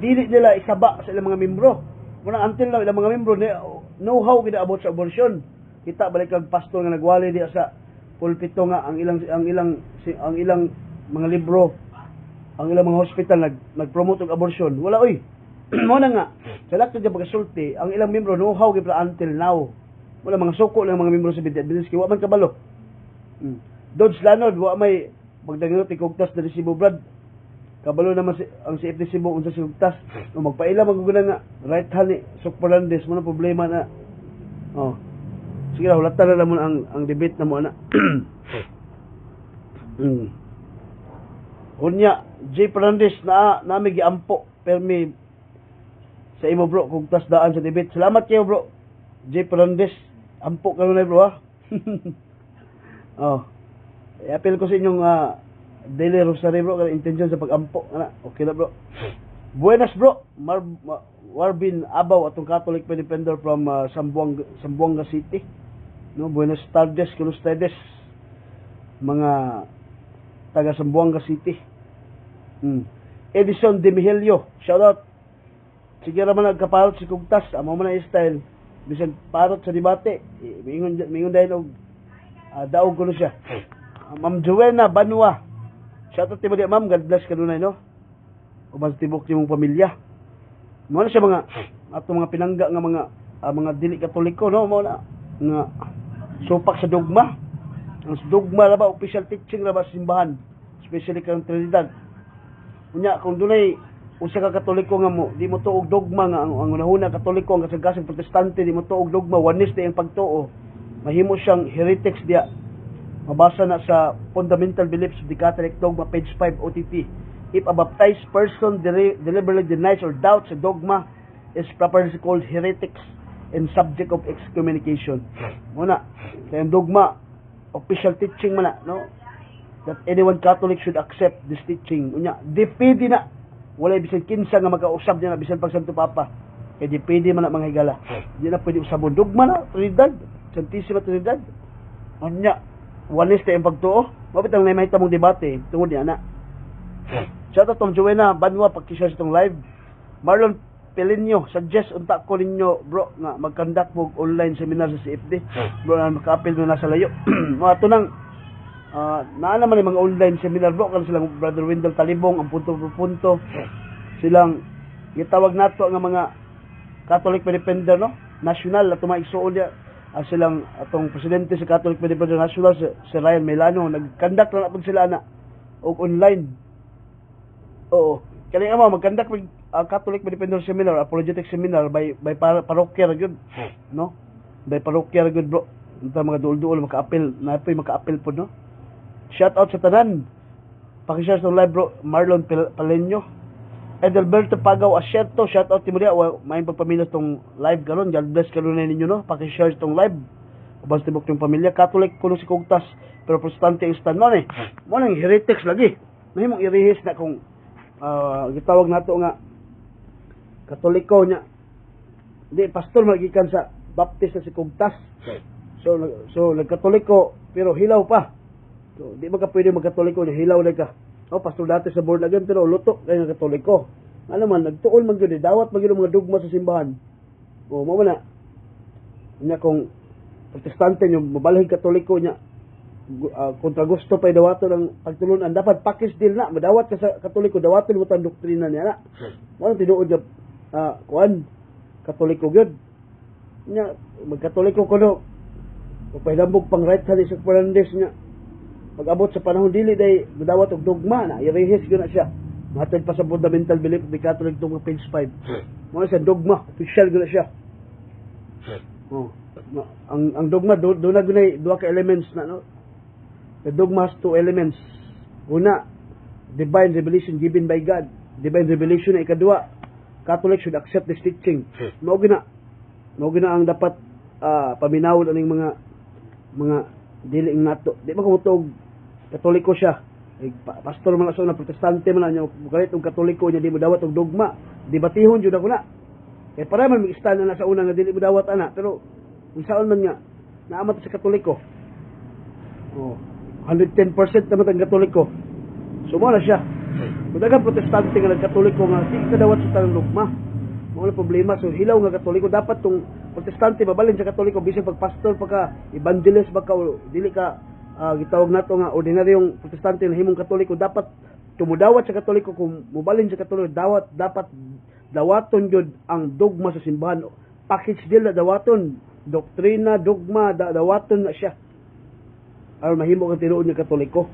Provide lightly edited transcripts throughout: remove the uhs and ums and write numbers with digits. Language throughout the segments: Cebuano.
Dili nila isaba sa ilang mga membro. Muna until now, ilang mga membro know how gid about sa abortion. Kita balik kag pastor nga nagwali diya sa pulpito nga ang ilang mga libro, ang ilang mga hospital nag-promote og abortion. Wala oy. Mo na nga sa laktod nga pagkasulti, ang ilang membro know how gid until now. Wala, mga suko lang mga membro sa Seventh Adventist kay wa man kabalo. Dodge Lanod, wa may pagdanginot ni Kugtas diri Cebu, brad. Kabalo naman si, ang CFD Cebu unsa si Kugtas. O magpaila man gud nga right hand ni Sok Fernandez mo na problema na. Oh. Sige ra, hulatan na lang mo ang debate na mo ana. Unya, J. Fernandez na nami giampo permi sa imo, bro, Kugtas daan sa debate. Salamat kayo, bro. J. Fernandez, ampo ka na, bro, ha. Oh. I-appeal ko sa inyong daily rosary, bro, kanang intention sa pag-ampo ana. Okay na, bro. Buenas, bro. Warbin Abaw, atong Catholic defender from Zamboanga City. No, buenas tardes con ustedes, mga taga Zamboanga City. Edison De Mihelio, shout out. Sige ra man nagkaparot si Kugtas, amo man ang style. Bisan parot sa debate, eh, mingon mingon dahil og daog kuno siya. Ma'am Joanna Banwa. Shout out timo di, ma'am, God bless kanunay, no. Uban sa tibok nimong pamilya. Mo na siya mga atong mga pinangga nga mga dili Katoliko, no, mo na nga supak sa dogma. Ang dogma ra ba, official teaching ra ba sa simbahan, especially kang Trinidad. Unya kung dunay usa ka Katoliko nga mo di mo tuog dogma nga ang unahuna Katoliko, ang kasing Protestante di mo tuog dogma, oneness di ang pagtuo, mahimo siyang heretics diya. Mabasa na sa Fundamental Beliefs of the Catholic Dogma, page 5 OTT. If a baptized person deliberately denies or doubts a dogma, is properly called heretics and subject of excommunication. Muna, kaya ang dogma, official teaching man na, no? That anyone Catholic should accept this teaching. Unya, de fide na. Wala bisan kinsa nga makausab niya na bisan pag Santo Papa. Kay de fide man na, mga higala. Di na pwede usabon. Dogma na, Trinidad. Santissima Trinidad. Unya, oneness ang pagtuo. Mapit ang mahita mong debate tungod niya na. Shout out tong Joanna Banwa, paki-share sa itong live. Marlon Pelinio, suggest unta ko ninyo, bro, nga mag-conduct mo og online seminar sa CFD. Bro, na maka-apil mo nasa layo. Mga ato nang naa naman yung mga online seminar, bro, kan silang Brother Wendell Talibong, ang punto por punto. Silang gitawag nato nga mga Catholic Defender, no? National ato mga igsuon niya. Silang atong presidente sa Catholic Defender National si Ryan Milano, nag-conduct lang na pud sila na og online. Oo. Kani amo mag-conduct mig Catholic Defender Seminar, apologetic seminar by parokya ra gyud, no? By parokya ra gyud, bro. Unta mga duol-duol maka-apil, na po'y maka-apil pod, no? Shout out sa tanan. Paki-share sa live, bro, Marlon Paleño. Edelberto Pagaw Asierto, shout out timo diya, maayong pagpaminaw tong live karon. God bless karon ninyo, no. Paki-share tong live. Uban sa tibok yung pamilya. Catholic kuno si Kugtas, pero Protestante ang stand mo ni. Mo nang heretics lagi. Mahimong irihis na kung gitawag nato nga Katoliko nya. Di pastor magikan sa Baptist na si Kugtas. So nagkatoliko pero hilaw pa. So di ba ka pwede magkatoliko na hilaw na ka? Oh, pastor dati sa born again pero luto kay nga Katoliko. Ano man nagtuon man gyud eh, dawat man gyud ang mga dogma sa simbahan. O mo man na. Nya kung Protestante nyo mabalhin Katoliko nya kontra gusto pa dawaton ang pagtulunan, dapat package deal na, madawat ka sa Katoliko, dawaton mo tang doktrina niya na. Mo nang tinuod nga kuan Katoliko gyud. Nya magkatoliko kuno magpahilambog pang right hand sa Fernandez nya pag-abot sa panahon dili day madawat og dogma na, irehis gyud na siya. Matod pa sa Fundamental Belief of the Catholic Dogma, page 5. Mo na siya dogma, official gyud na siya. Oh. Ang dogma do na gyud duha ka elements na, no. The dogma has two elements. Una, divine revelation given by God. Divine revelation na ikaduha. Catholic should accept this teaching. Mao gyud na. Mao gyud na ang dapat paminawon aning mga dili nato. Di ba kung tuog Katoliko siya. Eh, pastor man na sa una, Protestante man na niya, mukalit og Katoliko niya, di mo dawat og dogma. Debatihon jud ako na. Kaya para man mag-stand na sa una nga dili mo dawat ana, pero kung saan man nga naamat sa Katoliko. Oh, 110% naman ang Katoliko. So mo na siya. Kung daghang Protestante nga nagkatoliko nga di kadawat sa tanang dogma. Mao na problema. So hilaw nga Katoliko, dapat tong Protestante mabalin sa Katoliko, bisan pag pastor pa ka, evangelist ba ka, o dili ka gitawag nato nga ordinaryong Protestante na himong Katoliko, dapat tumudawat sa Katoliko. Kung mobalin sa Katoliko, dawat dapat dawaton gyud ang dogma sa simbahan. Package deal na dawaton, doktrina, dogma, dawaton na siya aron mahimo kang tinuod nga Katoliko.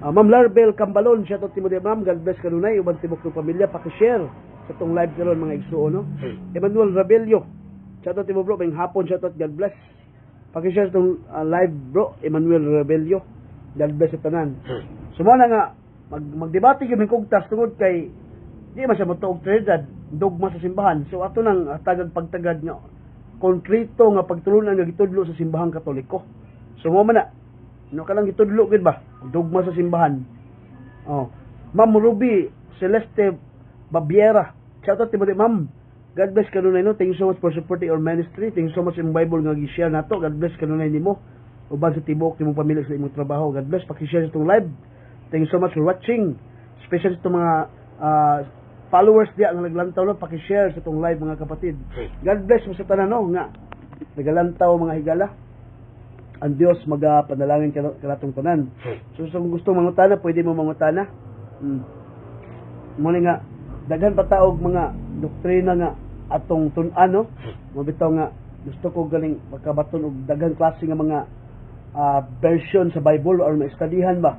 Ma'am Larbel Cambalon, shout out Timothy, ma'am. God bless kanunay uban tibok ng pamilya. Paki-share sa tong live karon, mga igsuon, no. Emmanuel Rabello. Shout out timo, bro, maayong hapon, shout out, God bless. Paki-share sa tong live, bro, Emmanuel Rabello. God bless sa tanan. So mao na nga magdebate gyud kugtas tungod kay di man siya motuog Trinidad, dogma sa simbahan. So ato nang tagag pagtagad nga konkreto nga pagtulunan nga gitudlo sa simbahang Katoliko. So mao man na no kanang gitudlo gyud ba dogma sa simbahan. Oh. Ma'am Ruby Celeste Babiera. Shout out Timothy, ma'am. God bless kanunay, no. Thank you so much for supporting our ministry. Thank you so much sa imong Bible nga gi-share nato. God bless kanunay nimo uban sa tibuok nimong pamilya sa imong trabaho. God bless. Paki-share sa itong live. Thank you so much for watching. Especially sa itong mga followers diya nga naglantaw, no, paki-share sa itong live, mga kapatid. God bless mo sa tanan, no, nga nagalantaw, mga higala. Ang Dios magapanalangin kanatong tanan. So, kung gusto mangutana, pwede mo mangutana. Muna nga daghan pa taog mga doktrina nga atong tun-an, no. Mabitaw nga gusto ko galing makabaton og daghan klase nga mga version sa Bible or maestadihan ba.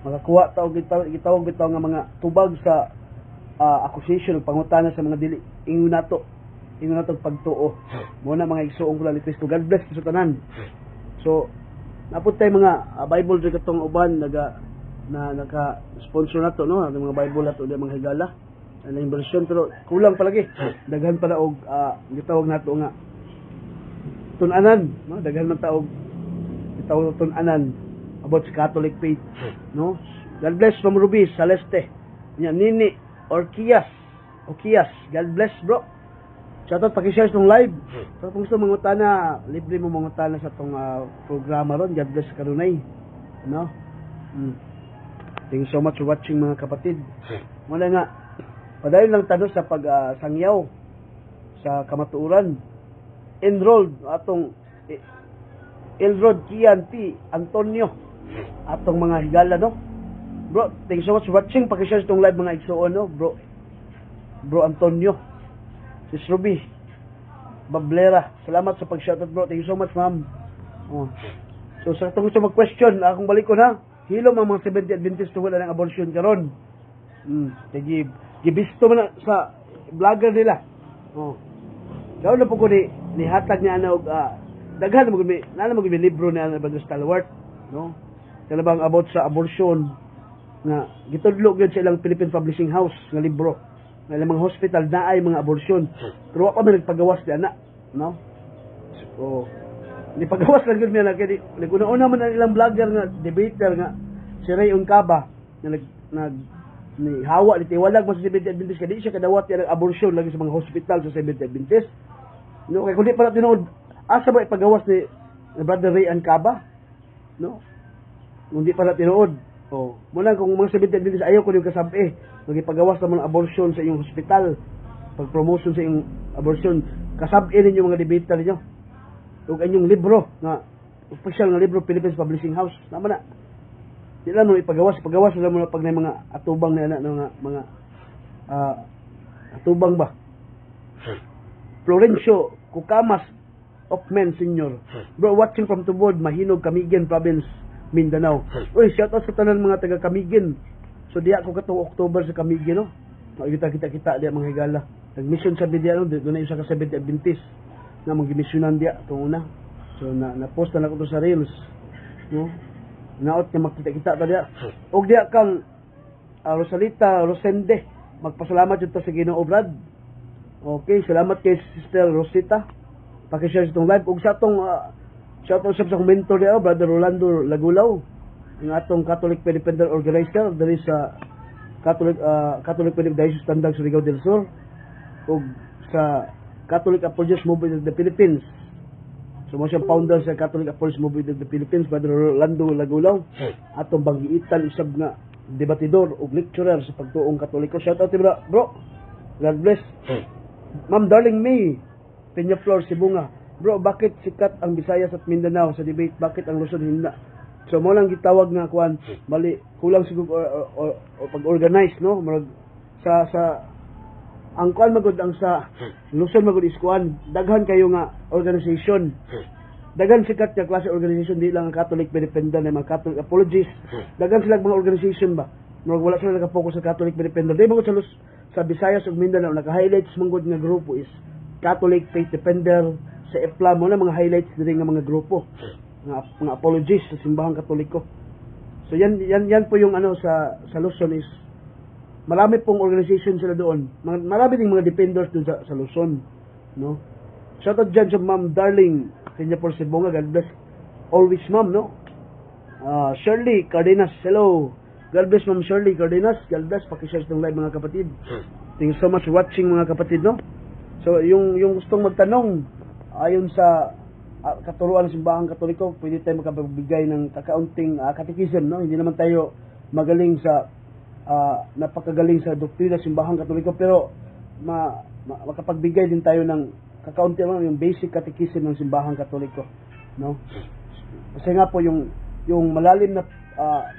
Makakuha ta og gitawag bitaw nga mga tubag sa accusation ug pangutana sa mga dili ingon nato pagtuo. Mo na, mga igsuong ko ni Kristo. God bless sa tanan. So, napud tay mga Bible diri katong uban naga na naka sponsor nato, no, ang mga Bible nato di mga higala. Ano yung version, pero kulang palagi. Daghan pa na og gitawag nato nga tun-anan, no? Daghan man taog gitawag tun-anan about sa Catholic faith, no? God bless from Ruby Celeste. Nya Nini Orkias. Orkias. God bless, bro. Shoutout, paki-share itong live. So kung gusto mangutana, libre mo mangutana sa tong programa ron. God bless kanunay. No? Thank you so much for watching, mga kapatid. Wala nga padayon lang tano sa pag-sangyaw sa kamatuoran. Enrolled atong Elrod Kian P. Antonio atong mga higala, no. Bro, thank you so much for watching. Paki-share itong live, mga igsuon, no, bro. Bro Antonio. Sis Ruby Bablera. Salamat sa pag-shoutout, bro. Thank you so much, ma'am. Oh. So sa itong gusto mag-question, akong balik ko na. Hilom ang mga Seventh Adventist tungod ng abortion karon. Kay gibisto man na sa vlogger nila. Oh. Karon na po ko ni nihatag niya ana og daghan mo gud na mo gud libro ni ana Brother Stalwart, no? Kana bang about sa abortion nga gitudlo gyud sa ilang Philippine Publishing House nga libro nga ilang mga hospital na ay mga abortion. Pero wa pa man nagpagawas di ana, no? So, ni pagawas lang gyud niya na kay naguna-una man ang ilang vlogger nga debater nga si Ray Uncaba nga nag nag ni hawa ni tiwalag mo sa Seventh Adventist kay di siya kadawat ang abortion lagi sa mga hospital sa Seventh Adventist. No, kay kun di pa na tinuod, asa ba ipagawas ni Brother Ray Ancaba? No? Kung di pa na tinuod. Oh, muna kung mga Seventh Adventist ayaw ko yung kasabi, magipagawas sa mga abortion sa iyong hospital, pag-promotion sa iyong abortion, kasabi ninyo mga debater ninyo. Ug inyong libro nga official nga libro, Philippines Publishing House. Tama na. Di lang mo ipagawas, pagawas lang mo na pag na mga atubang na ana mga atubang ba. Florencio Kukamas Okmen Senior. Bro, watching from Tubod, Mahinog, Camiguin Province, Mindanao. Uy, shout out sa tanan mga taga Camiguin. So diya ko katong October sa Camiguin, no. Makita kita kita diya, mga higala. Nag-mission sa diya, no, doon na isa ka Seventh Adventist na mga diya itong una. So na na-post na ko to sa Reels. No? Naot nga makita-kita ta diya. Og diya kang Rosalita Rosende. Magpasalamat jud ta sa Ginoo, Brad. Okay, salamat kay Sister Rosita. Paki-share itong live ug sa atong shout out sa akong mentor diya, Brother Rolando Lagulaw, ang atong Catholic Independent Organizer diri sa Catholic Philippine Diocese Tandag Surigao del Sur ug sa Catholic Apologist Movement of the Philippines. So mo siyang founder sa Catholic Apologist Movement of the Philippines, Brother Rolando Lagulaw. Atong banggiitan usab nga Debatidor ug lecturer sa pagtuong Katoliko. Shout out bro, bro. God bless. Ma'am Darling May Peñaflor Sibunga. Bro, bakit sikat ang Visayas at Mindanao sa debate? Bakit ang Luzon hindi? So mo lang gitawag nga kuan, bali kulang siguro or pag-organize, no? Murag sa ang kuan magud, ang sa Luzon magud is kuan, daghan kayo nga organization. Daghan sikat nga klase organization, di lang ang Catholic Independent, na mga Catholic Apologists. Daghan sila mga organization ba. Murag wala sila naka-focus sa Catholic Independent. Di magud sa Visayas ug Mindanao, naka-highlights man gud nga grupo is Catholic Faith Defender, sa EPLA mo na mga highlights diri nga mga grupo nga mga apologists sa Simbahang Katoliko. So yan po yung ano sa Luzon is marami pong organization sila doon. Marami ding mga defenders doon sa Luzon, no? Shout out dyan sa Ma'am Darling Peñaflor Sibonga. God bless always, ma'am, no? Shirley Cardenas, hello. God bless, Ma'am Shirley Cardenas. God bless. Pakishare itong live, mga kapatid. Thank you so much for watching, mga kapatid, no? So, yung gustong magtanong ayon sa katuruan ng Simbahang Katoliko, pwede tayo makapagbigay ng kakaunting catechism, no? Hindi naman tayo magaling sa napakagaling sa doktrina ng Simbahang Katoliko, pero makapagbigay din tayo ng kakaunti lang, yung basic catechism ng Simbahang Katoliko, no? Kasi nga po yung malalim na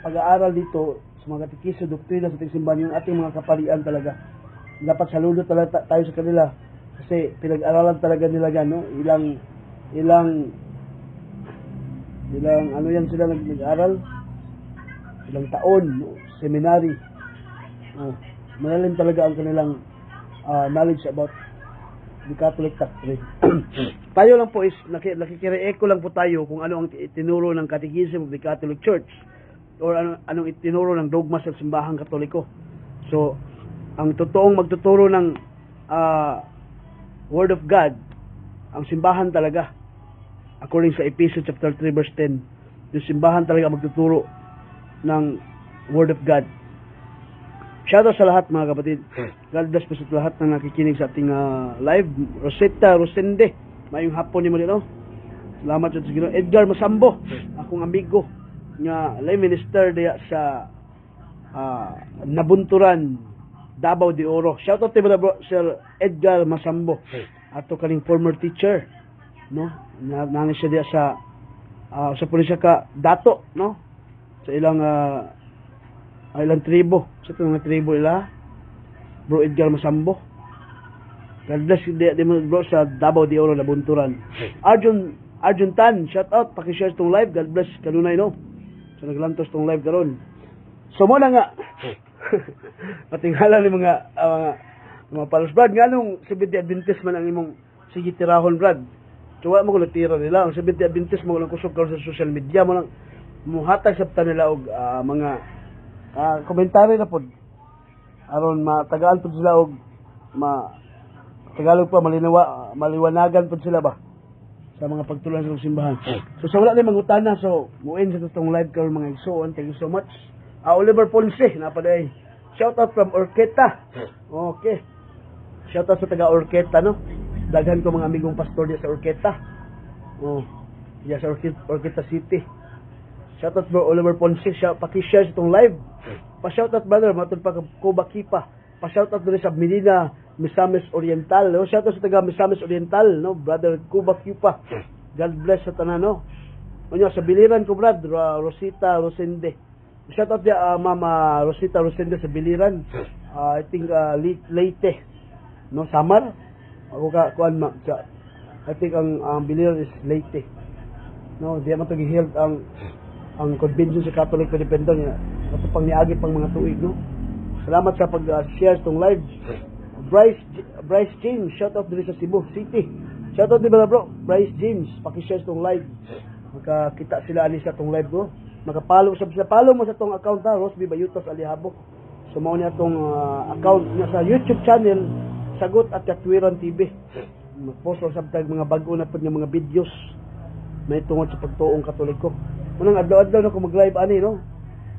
pag-aaral dito sa mga katekismo, doktrina sa ating simbahan, yung ating mga kaparian talaga. Dapat saludo talaga tayo sa kanila kasi pinag-aralan talaga nila yan, no? Ilang ilang ilang ano yan sila nag-aral? Ilang taon, no? Seminary. Oh, malalim talaga ang kanilang knowledge about the Catholic doctrine. Tayo lang po is nakikire-echo lang po tayo kung ano ang itinuro ng Catechism of the Catholic Church or anong itinuro ng dogma sa Simbahang Katoliko. So, ang totoong magtuturo ng Word of God, ang simbahan talaga. According sa Ephesians chapter 3 verse 10, yung simbahan talaga magtuturo ng Word of God. Shoutout sa lahat, mga kapatid. God bless po sa lahat na nakikinig sa ating live. Rosetta Rosende. Maayong hapon nimo dito. Salamat sa Ginoo. Edgar Masambo, akong amigo nga lay minister diya sa Nabunturan, Davao de Oro. Shoutout to bro, Sir Edgar Masambo. Ato kaning former teacher, no? Na nani siya diya sa pulisya ka dato, no? Sa ilang tribo. Sa itong mga tribo ila. Bro Edgar Masambo. God bless di mo, bro, sa Davao de Oro, Nabunturan. Arjun Arjun Tan, shout out, paki-share itong live. God bless kanunay, no? So naglantos tong live karon. So mo na nga patingala ni mga followers, Brad, nganong Seventh Adventist man ang imong sige tirahon, Brad? So wala mo ko tira nila. Ang Seventh Adventist mo lang kusog karon sa social media mo lang muhatag sa nila og mga komentaryo na pod aron matagaan pod sila og ma Tagalog pa malinawa, maliwanagan pod sila ba sa mga pagtulunan sa simbahan. So sa wala na mangutana, so muin sa tong live karon, mga igsoon. Thank you so much. Oliver Ponce na pa. Shout out from Orqueta. Okay. Shout out sa taga Orqueta, no. Daghan ko mga amigong pastor diya sa Orqueta. Oh. Diya sa Orqueta City. Shout out, bro Oliver Ponce, shout, paki-share sa itong live. Pa shout out, brother, matod pa Kuba Kipa. Pa shout out diri sa Medina, Misamis Oriental. No? Shout out sa taga Misamis Oriental, no, brother Kuba Kipa. God bless sa tanan, no. Unya sa Biliran ko, brad, Rosita Rosende. Shout out dia Mama Rosita Rosende sa Biliran. I think Leyte. No, Samar. Ako ka kuan ma sa I think ang Biliran is Leyte. No, di man to gi-held ang convention sa Catholic Independent niya. Ato pang niagi pang mga tuig, no. Salamat sa pag-share tong live. Bryce Bryce James, shout out diri sa Cebu City. Shout out di ba, bro? Bryce James, paki-share tong live. Makakita sila ani sa tong live ko. Makapalo sa sila, follow mo sa tong account ha, Rosby Bayutos Alihabo. So mao niya tong account niya sa YouTube channel, Sagot at Katwiran TV. Mag-post lang sab tag mga bag-o na pud nga mga videos may tungod sa pagtuong Katoliko. Munang adlaw-adlaw na ko mag-live ani, no.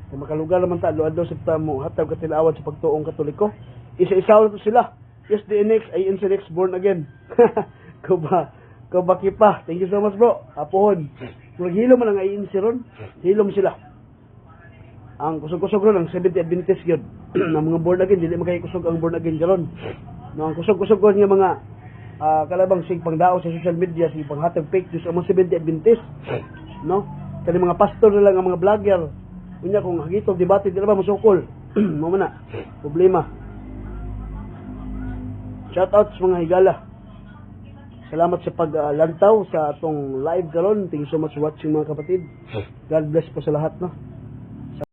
Kung makalugar naman ta adlaw-adlaw sa ta mo hatag katilawan sa pagtuong Katoliko. Isa-isa na to sila. SDNX ay NCNX born again. Kuba Kuba kipa. Thank you so much, bro. Apohon. Murag hilom man ang ANC ron. Hilom sila. Ang kusog-kusog ron ang Seventh Adventist gyud. Ang mga born again, dili man kay kusog ang born again karon. No, ang kusog-kusog ron nga mga kalabang sig pangdao sa social media, sig panghatag fake news, ang mga Seventh Adventist, no? Kani mga pastor na lang ang mga vlogger. Unya kung hagitog debate, di na ba musukol? Mao man na problema. Shout out sa mga higala. Salamat sa paglantaw sa atong live karon. Thank you so much for watching, mga kapatid. God bless po sa lahat, no.